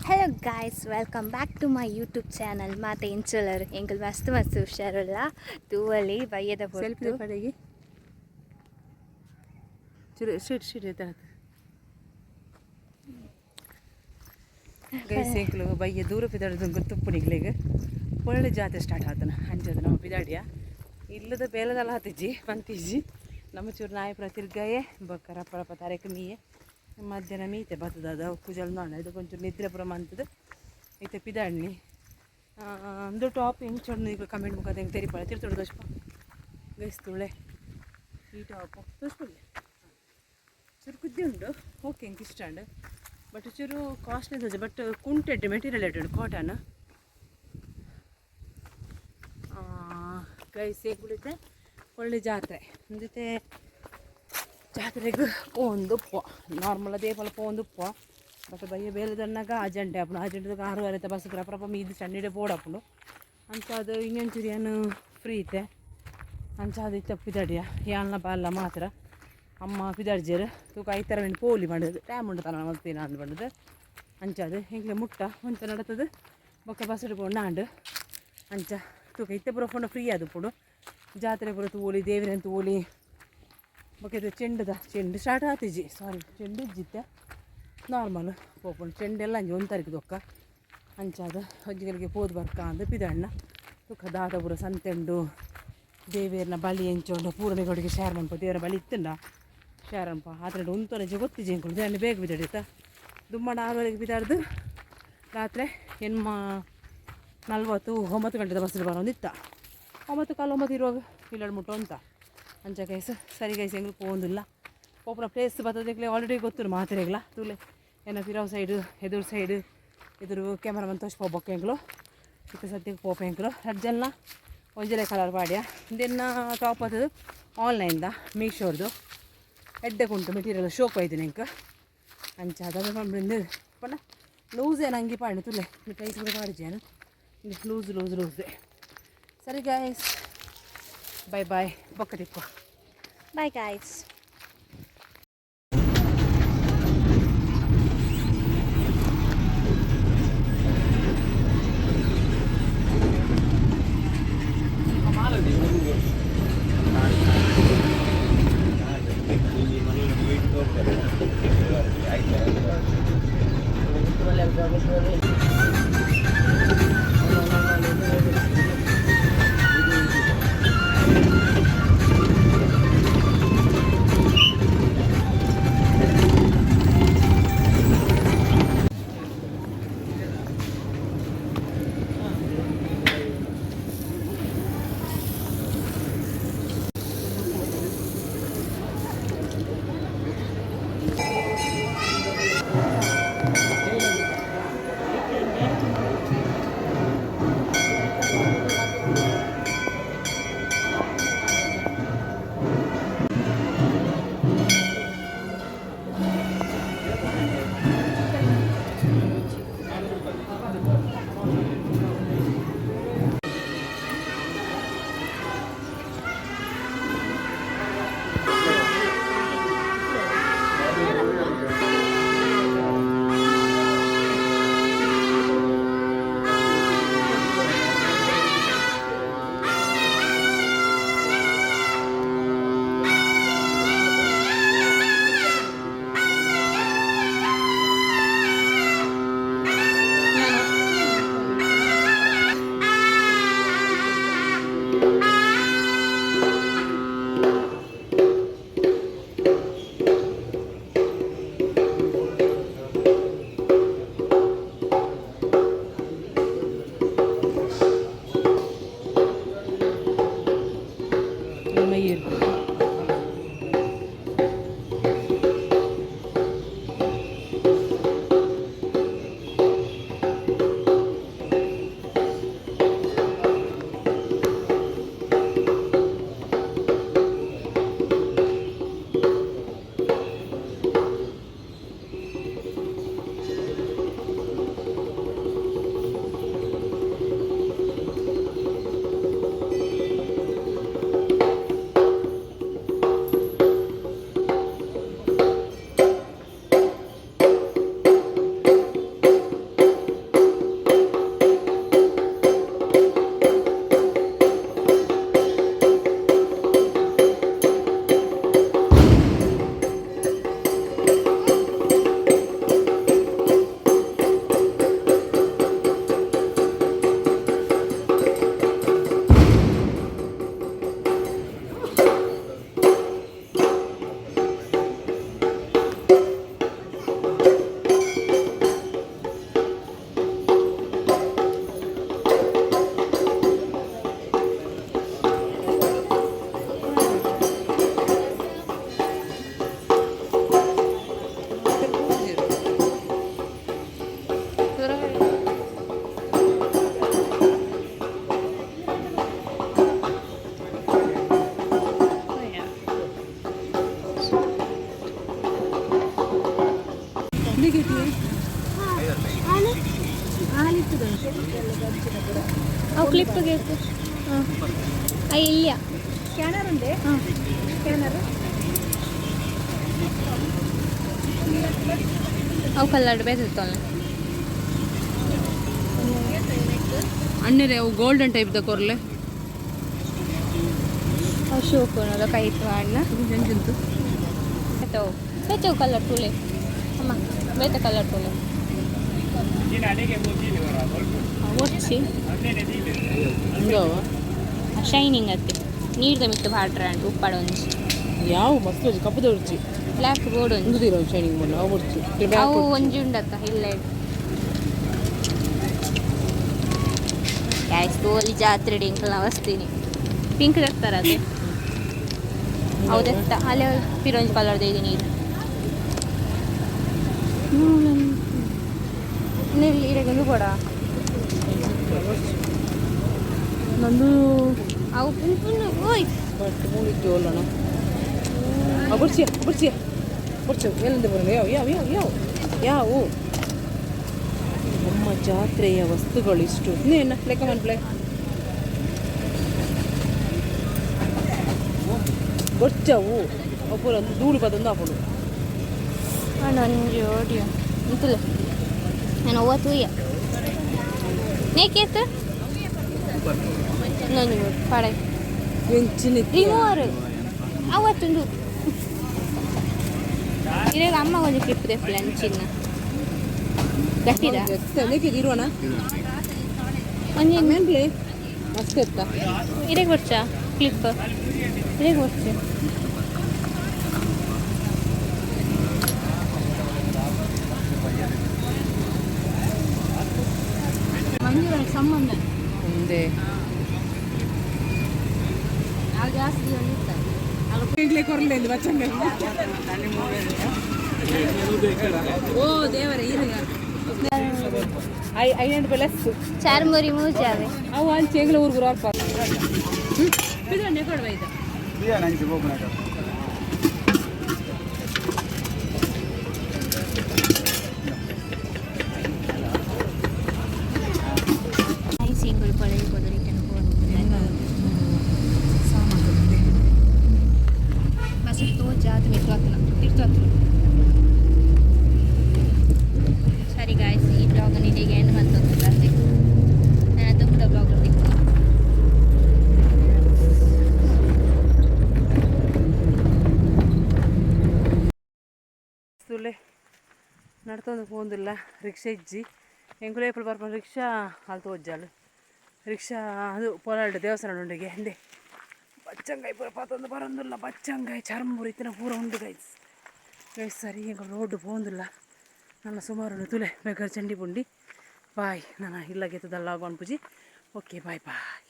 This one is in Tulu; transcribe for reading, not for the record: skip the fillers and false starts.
Hello guys, welcome back to my YouTube channel. ಮಾತ ಇಂಚುಲರ್ ಎಂಕುಲು ಮಸ್ತ್ ಮಸ್ತ್ ಹುಷಾರುಲ್ಲ ತೂವಲಿ ಬಯ್ಯದ ಸೆಲ್ಫಿ ಪೊರ್ತು. ಪಡೆಗೆ ಚುರು ಶೀಟ್ ಶೀಟ್ ಎತ್ತಾತು. ಗೈಸ್, ಎಂಕ್ಲು ಬಯ್ಯ ದೂರ ಪಿದಾಡ್ದು ತುಪ್ಪುನಿಗ್ಲಿಗ್ ಒಳ್ಳೆ ಜಾತ್ರೆ ಸ್ಟಾರ್ಟ್ ಆತನ. ಅಂಚದ ನಮ್ಮ ಪಿದಾಡಿಯ ಇಲ್ಲದ ಬೇಲದಲ್ಲ ಹತ್ತಿಜ್ಜಿ ಪಂತಿಜ್ಜಿ. ನಮ್ಮ ಚೂರು ನಾಯಿ ಪುರ ತಿರ್ಗಾಯೆ ಬೊಕ್ಕ ರಪ್ಪ ರಪ್ಪ ತಾರೇಕು ಮೀಯೆ. ಮಧ್ಯಾಹ್ನ ಮೀತೆ ಬತ್ತದ ಅದು ಕುಜಲ್ ನೋಡ. ಇದು ಕೊಂಚೂರು ನಿದ್ರೆ ಪುರ ಮಂತದ ಇತ್ತೆ ಪಿದಾಡ್ನಿ. ಅಂದು ಟಾಪ್ ಎಂಚ ಈಗ ಕಮೆಂಟ್ ಮುಖಾಂತರ ಹೆಂಗೆ ತೆರಿಪಾಳೆ ತಿರ್ತುಡು ದೋಷ್ಪ. ಗೈಸ್, ತುಳೆ ಈ ಟಾಪು ತೋರಿಸ್ಕೊಳ್ಳಿ. ಚೂರು ಕುದ್ದಿ ಉಂಡು. ಓಕೆ, ಎಂಕ್ ಇಷ್ಟ ಉಂಡು, ಬಟ್ ಚೂರು ಕಾಸ್ಟ್ಲಿ ತೋಜ. ಬಟ್ ಕುಂಟೆಡ್ಡು ಮೆಟೀರಿಯಲ್ ಎಡ್ಡೆ, ಕಾಟನ್. ಗೈಸ್, ಹೇಗೆ ಒಳ್ಳೆ ಜಾತ್ರೆ ಅಂದಿತ್ತೆ. ಜಾತ್ರೆಗೆ ಪೋಂದು ಪೋ ನಾರ್ಮಲ್ ಅದೇ ಪೋಲ ಪೋಂದು ಪೋ. ಬಟ್ ಬಯ್ಯ ಬೇಲೆದನ್ನಾಗ ಅಜೆಂಟೆ ಆಪುಂಡು. ಅಜೆಂಟೆ 6:30 ಬಸ್ ರಪ್ಪ ಮೀದು ಸಣ್ಣಿಡೆ ಪೋಡಾಪುಂಡು. ಅಂಚ ಅದು ಇನ್ನೊಂಚೂರು ಏನು ಫ್ರೀ ಇತ್ತೆ. ಅಂಚ ಅದು ಇತ್ತೆ ಪಿದಾಡಿಯ ಯಾನ್ಲ ಬಾಲ್ಲ ಮಾತ್ರ. ಅಮ್ಮ ಪಿದಾಡ್ಜೆರ್ ತೂಕ ಐತರ ಮೀನು ಪೋಲಿ ಪಂಡದು ಟೈಮ್ ಉಂಡು ತನ ಮಲ್ತೀನ ಅಂದ್ ಪಂಡದು. ಅಂಚ ಅದು ಎಂಕ್ಲೆ ಮುಟ್ಟ ಒಂತ ನಡತದು ಬೊಕ್ಕ ಬಸ್ ಪೋಂಡು ಆಂಡು. ಅಂಚ ತೂಕ ಇತ್ತೆ ಪೂರ ಫೋಂಡ ಫ್ರೀ ಆದುಪ್ಪುಂಡು. ಜಾತ್ರೆ ಪೂರ ತೂವೊಲಿ, ದೇವರನ್ ತೂವೊಲಿ. ಬೊಕ್ಕ ಇದು ಚೆಂಡುದ ಚೆಂಡು ಸ್ಟಾರ್ಟ್ ಆತಿಜಿ, ಸಾರಿ, ಚೆಂಡು ಇಜ್ಜಿತ್ತೆ. ನಾರ್ಮಲ್ ಪೋಪುಂಡು ಚೆಂಡೆಲ್ಲ ಅಂಜಿ 1 ತಾರೀಕು ದೊಕ್ಕ. ಅಂಚಾದ ಒಂಜಿಗಳಿಗೆ ಪೋದು ಬರ್ಕ ಅಂದ್ ಪಿದಣ್ಣ. ತುಕ್ಕ ದಾದ ಪೂರ ಸಂತೆ ಉಂಡು, ದೇವೇರ್ನ ಬಲಿ ಎಂಚ ಉಂಡು ಪೂರ್ಣಿಗೊಡಿಗೆ ಶೇರ್ ಮನ್ಪ. ದೇವರ ಬಲಿ ಇತ್ತುಂಡ ಶೇರ್ ಅನ್ಪ. ಆದ್ರೆ ಉಂತೊನಜಿ ಗೊತ್ತಿಜಿ ಎಂಕುಲು ದಾನೆ ಬೇಗ ಬಿದ್ದಾಡಿತ್ತ. ದುಮ್ಮಡ 6:30ಕ್ಕೆ ಬಿದ್ದಾಡ್ದು ರಾತ್ರಿ ಎನ್ಮ ನಲ್ವತ್ತು 9 ಗಂಟೆದ ಬಸ್ ಬರೋಂದಿತ್ತ. 9:45 ಇರುವಾಗ ಇಲ್ಲಡ್ ಮುಟ್ಟ ಅಂತ. ಅಂಚ ಗೈಸ್. ಸರಿ ಗೈಸ್, ಎಂಗ್ಲು ಪೋಂದಿಲ್ಲ. ಪೋಪುನ ಪ್ಲೇಸ್ ಬತ್ತದಕ್ಲೆ ಆಲ್ರೆಡಿ ಗೊತ್ತುಂಡು ಮಾತೆರೆಗ್ಲ. ತೂಲೆ, ಎನ್ನ ಪಿರವು ಸೈಡ್, ಎದುರು ಸೈಡ್, ಎದುರು ಕ್ಯಾಮರಾಮನ್ ತೋಚ್ ಪೋಬೊಕ್ಕ. ಎಂಕ್ಲು ಇತ್ತೆ ಸದ್ಯಕ್ಕೆ ಪೋಪ. ಎಂಕ್ಲು ರಡ್ಡ್ ಜನ ಒಂಜೆಲೆ ಕಲರ್ ಪಾಡ್ಯ. ಇಂದೆನ್ನ ಟಾಪ್ ಆತದು ಆನ್ಲೈನ್ದ, ಮೀಶೋರ್ದು. ಎಡ್ಡೆ ಉಂಟು ಮೆಟೀರಿಯಲ್, ಶೋಕ್ ಆಯ್ತು ಎಂಕ್. ಅಂಚ ಅದ ಪಂಡ ಪಂಡ ಲೂಸ್ ಏನು ಅಂಗಿ ಪಾಂಡು. ತುಲೆ ಪ್ರೈಸ್ ಕೂಡ ಪಾಡಿದ್ದೇನು. Loose loose loose. ಸರಿ ಗಾಯ್ಸ್, ಬಾಯ್ ಬಾಯ್, ಬೊಕ್ಕ ತಿಕ್ಕು. Bye guys. ಅವು ಕ್ಲಿಪ್ ಬೇಕು. ಹಾಂ, ಇಲ್ಲ. ಸ್ಕ್ಯಾನರ್ ಉಂಡೆ. ಹಾಂ. ಸ್ಕ್ಯಾನರ್. ಅವು ಕಲರ್ ಬೇಕಿತ್ತಲ್ಲ. ಅಣ್ಣರೇ, ಅವು ಗೋಲ್ಡನ್ ಟೈಪ್ ದ ಕೊರ್ಲೆ. ಅವು ಶೋಕು ಅನ್ನೋದು ಕೈತು ಅಣ್ಣ. ಎಂಚುಂತು? ಬೇತೆ ಬೇತೆ ಕಲರ್ ತೂಲೆ ಅಮ್ಮ, ಬೇತೆ ಕಲರ್ ತೂಲೆ. ಒಚ್ಚಿ. ಹಂಗವ. ಶೈನಿಂಗ್ ಅತ್ತೆ, ನೀರ್ದ ಮಿತ್ತು ಪಾಡ್ರ ಉಪ್ಪಾಡ ಒಂಜಿ. ಯಾವ ಮಸ್ತ್ ಒಂಜಿ ಕಪ್ಪುದ ರುಚಿ. ಬ್ಲ್ಯಾಕ್ ಬೋರ್ಡ್ ಒಂಜಿ. ಒಂದು ತೀರ ಶೈನಿಂಗ್ ಬಣ್ಣ ಅವು ರುಚಿ. ಅವು ಒಂಜಿ ಉಂಡತ್ತ ಇಲ್ಲ. ಗ್ಯಾಸ್ ತೋಲಿ ಜಾತ್ರೆ ಎಂಕಲ್ನ ವಸ್ತೀನಿ ಪಿಂಕ್ ತರ್ತಾರ ಅದೇ. ಹೌದೆತ್ತ ಅಲ್ಲೇ ಪಿರೋಂಜಿ ಕಲರ್ದ ಇದೆ. ನೀರು ನೀರು ಇರಗೊಂದು ಕೊಡ. ನಂದು. ಅವು ಪುನ್ ಓಯ್. ಬಟ್ ಮೂಡಿದ್ದು ಅಲ್ಲಣ. ಬುಡ್ಸಿಯ ಬುಡ್ಸಿಯ ಬುಡ್ಸು. ಎಲ್ಲಿಂದ ಬರೋಣ? ಯಾವ ಯಾವ ಯಾವ ಯಾವ ಯಾವ ನಮ್ಮ ಜಾತ್ರೆಯ ವಸ್ತುಗಳು ಇಷ್ಟು. ಇನ್ನೇನು ಲೆಕ್ಕ ಮನ್ಪ್ಲೆ ಬೊಚ್ಚವು ಒಬ್ಬರು ಒಂದು ಧೂಳು ಬದೊಂದು ಹಾಕೊಂಡು. ಒಂಜಿ ಓಡಿಯೋ ಇಂತುಲೆ ನಾನು ಅವ್ವ ತೂಯ ನೇಕೇತ್ ಇನ್ನೊಂದು ಪಾಡೈ. ಎಂಚಿನ? ರಿಮೂವರ್ ಅವತ್ತೊಂದು ಇವಾಗ ಅಮ್ಮ ಒಂಜಿ ಕ್ಲಿಪ್ ದೆಪ್ಪಲೆ ಅಂಚಿನ ಗಟ್ಟಿದ. ಲೇಖ ಇರುವಣ. ಒಂಜಿ. ಮೆನ್ಪ್ಲೆ ಮಸ್ತ್ ಎತ್ತ. ಇರೆಗ್ ಬರ್ಚ ಕ್ಲಿಪ್ ಇರೆಗ್ ಬರ್ಚ. ಸಂಬಂಧ. ಒಂದೇ. ಜಾಸ್ತಿ. ಈಗಲೇ ಕೊರಲೆ ಬಚ್ಚಂಗ. ಓ ದೇವರೇ, ಈಗ I ಐನಂಟು ರೂಪಾಯಿ ಲೆಸ್. ಚಾರ್ಮುರಿ ಮೂಜಾವೆ. ಅವು ಅಂಚೆ ಎಂಗ್ಲ ಊರು ಅಲ್ಪ ಬಿದಣ್ಣೆ ಕೊಡುವ ಇದು. ಸಿಂಗುಲ್ ಪಳೆಯ ಕೊದರಿಕೆನ. ಬಸ್ ತೋಜಾತ ಮಿತ್ತು ಹತ್ತನ ತಿರ್ತು ಹತ್ತನ. ಸರಿ ಗಾಯ್ಸ್, ಈ ಬ್ಲಾಗ್ ಇಲ್ಲಿಗೆ ಎಂಡ್ ಮಂತೊಂದು. ನಾನು ದುಂಬುದ ಬ್ಲಾಗ್ ತಿಕ್ಕು. ತುಲೆ ನಡ್ತೊಂದು ಪೋಂದಿಲ್ಲ, ರಿಕ್ಷಾ ಇಜ್ಜಿ. ಎಂಕುಲು ಏಪಲ್ ಬರ್ಪುನ ರಿಕ್ಷಾ ಅಲ್ತ ಒಜ್ಜಾಲು ರಿಕ್ಷಾ. ಅದು ಪೊಲಾಲ್ಡ್ ದೇವಸ್ಥಾನ ಉಂಡಿಗೆ ಹಿಂದೆ ಬಚ್ಚಂಗಾಯಿ ಪೂರ ಪಾತೊಂದು ಬರೊಂದುಲ್ಲ. ಬಚ್ಚಂಗಾಯಿ ಚರ್ಮುರಿ ಇತ್ತಿನ ಪೂರ ಉಂಡು ಗೈಸ್. ಗೈಸ್, ಸರಿ, ಎಂಕುಲು ರೋಡ್ ಪೋಂದಿಲ್ಲ. ನನ್ನ ಸುಮಾರು ಉಂಡು ತುಲೆ ಬೇಕಾದ್ರೆ ಚಂಡಿ ಪುಂಡಿ. ಬಾಯ್, ನಾನು ಇಲ್ಲಗೆತ್ತದಲ್ಲ ಅನ್ಪುಜಿ. Okay, bye bye.